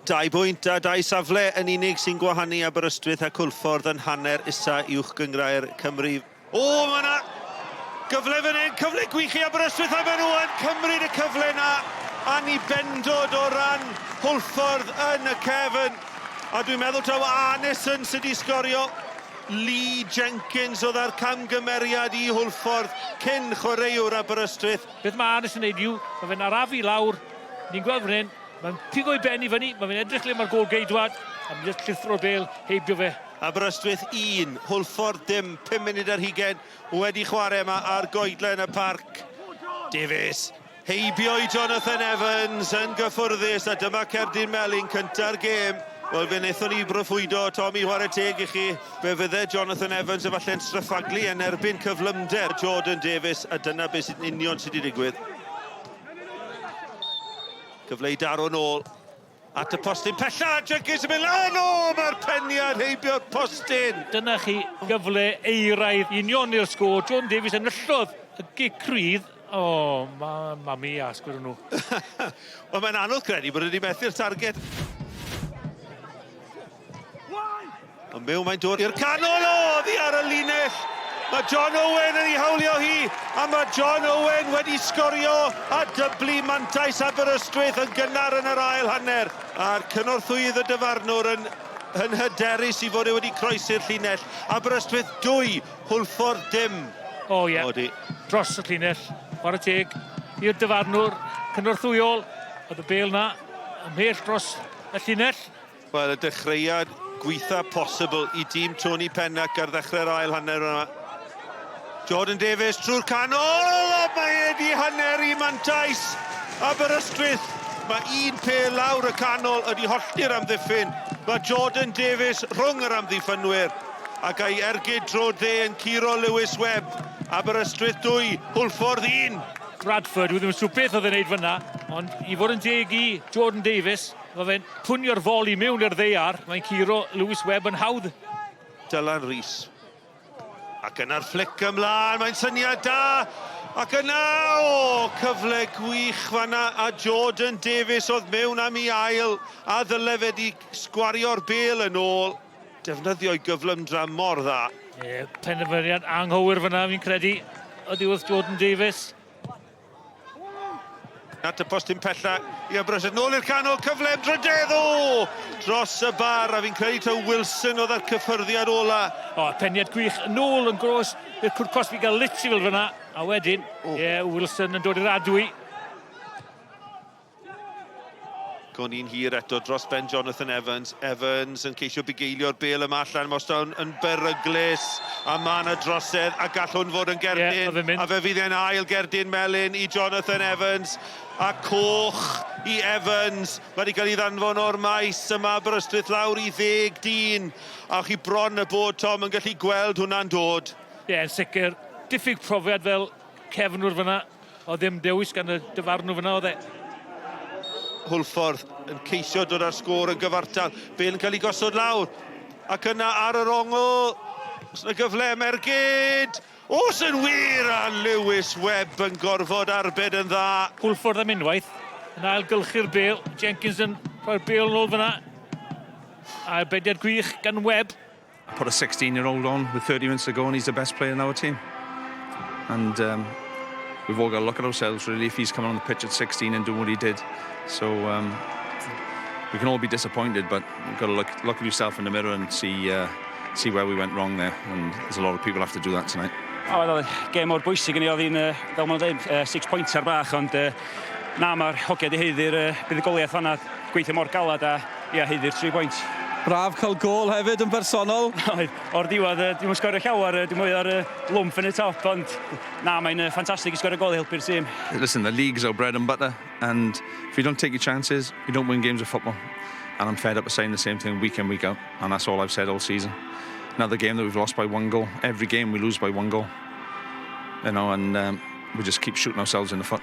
Dau bwynt a dau safle yn unig sy'n gwahanu Aberystwyth ac Hwlffordd yn hanner isa Uwch Gynghrair Cymru. O, mae yna gyfle fan hyn, cyfle gwych i Aberystwyth a maen nhw yn cymryd y cyfle yna. Annibendod o ran Hwlffordd yn y cefn. A dwi'n meddwl taw Arneson sydd wedi sgorio. Lee Jenkins oedd â'r camgymeriad i Hwlffordd cyn chwaraewr Aberystwyth. Beth mae Arneson yn neud yw, mae fe'n arafu lawr, ni'n gweld fan hyn, Mae'n pigo'i ben i fyny, mae fe'n edrych le mae'r gôl geidwad, a mae'n just llithro'r bêl heibio fe. Aberystwyth 1, Hwlffordd dim, 5 munud ar hugain wedi chwarae yma ar goedlen y parc. Davies, heibio i Jonathan Evans yn gyffwrddus, a dyma cerdyn melyn cynta'r gêm. Wel, fe wnaethon ni broffwydo, Tommy, chwarae teg i chi. Fe fydde Jonathan Evans efallai'n straffaglu yn erbyn cyflymder Jordan Davies, a dyna beth sy'n union sydd wedi digwydd. Cyfle i daro nôl at y postyn pella, Jenkins yn mynd lan, o, mae'r peniad heibio'r postyn. Dyna chi gyfle euraidd i unioni'r sgôr. Jordan Davies enillodd y gic rydd. O, ma, mami a sgwr nhw. Wel, mae'n anodd credu bod wedi methu'r targed. Ond mewn mae'n dod i'r canol, o, oddi ar y linell. Mae John Owen yn ei hawlio hi, a mae John Owen wedi sgorio a dyblu mantais Aberystwyth yn gynnar yn yr ail hanner. A'r cynorthwyydd y dyfarnwr yn, yn hyderus i fod e wedi croesi'r llinell. Aberystwyth 2, Hwlffordd dim. O ie, yeah. Dros y llinell, chwarae teg i'r dyfarnwr cynorthwyol. Oedd y bêl na ymhell dros y llinell. Wel, y dechreuad gweitha posibl i dîm Tony Pennack ar ddechrau'r ail hanner yma. Jordan Davies trwy'r canol, a mae e di hanner i mantais Aberystwyth. Mae un pêl lawr y canol ydi hollti'r amddiffyn. Mae Jordan Davies rhwng yr amddiffynwyr ac a'i ergyd tro dde yn curo Lewis Webb. Aberystwyth 2, Hwlffordd 1. Bradford, dwi ddim yn siŵr beth oedd e'n neud fyna, ond i fod yn deg i Jordan Davies, Mae fe'n pwnio'r foli mewn i'r ddaear. Mae'n curo Lewis Webb yn hawdd. Dylan Rees. Ac yna'r fflic ymlaen, mae'n syniad da. Ac yna, o, cyfle gwych fanna, a Jordan Davies oedd mewn am ei ail, a ddyle fe di sgwario'r bêl yn ôl. Defnyddio'i gyflymdra mor dda. E, penderfyniad anghywir fyna, fi'n credu, oddi wrth Jordan Davies. At y postyn pella i Aberystwyth. Nôl i'r canol, cyfle am drydedd, o! Dros y bar, a fi'n credu taw Wilson oedd â'r cyffyrddiad ola. O, peniad gwych, nôl yn gros i'r cwrt cosbi gael litsi fel fyna, a wedyn, ie, yeah, Wilson yn dod i'r adwy. Gwn i'n hir eto dros ben Jonathan Evans. Evans yn ceisio bugeilio'r bêl yma allan. Mae Stone yn beryglus a mae yna drosedd a gall hwn fod yn gerdyn. Yeah, a fe fydd e'n ail gerdyn melyn i Jonathan Evans a coch i Evans. Mae wedi cael ei ddanfon o'r maes yma Aberystwyth lawr i ddeg dyn. A chi bron y bod Tom yn gallu gweld hwnna'n dod. Ie, yeah, yn sicr. Diffyg profiad fel cefnwr fyna. Oedd ddim dewis gan y dyfarnwr fyna, oedd e? Hwlffordd yn ceisio dod â'r sgôr yn gyfartal. Bale yn cael ei gosod lawr. Ac yna ar yr ongl, os yna gyfle am ergyd. Os yn wir, a Lewis Webb yn gorfod arbed yn dda. Hwlffordd am unwaith, yn ailgylchu'r bêl. Jenkins yn rhoi'r bêl yn ôl fyna. Arbediad gwych gan Webb. Put a 16-year-old on with 30 minutes to go and he's the best player in our team. And we've all got to look at ourselves really if he's coming on the pitch at 16 and doing what he did. So we can all be disappointed, but you've got to look at yourself in the mirror and see where we went wrong there. And there's a lot of people have to do that tonight. O, oedd gêm mor bwysig i ni, oedd hi'n, fel ma'n dweud, six pointer bach, ond na, mae'r hogia di haeddu'r buddugoliaeth fanna, gweithio mor galad a, ia, haeddu'r 3 points. Braf cael gôl hefyd yn bersonol. Oedd, o'r diwedd, dwi'm yn sgorio llawer, dwi'n mwy ar lwmp yn y top, ond na, mae'n ffantastig i sgorio gôl i helpu'r tîm. Listen, the league's our bread and butter, and if you don't take your chances, you don't win games of football. And I'm fed up of saying the same thing week in, week out, and that's all I've said all season. Another game that we've lost by one goal. Every game we lose by one goal. And we just keep shooting ourselves in the foot.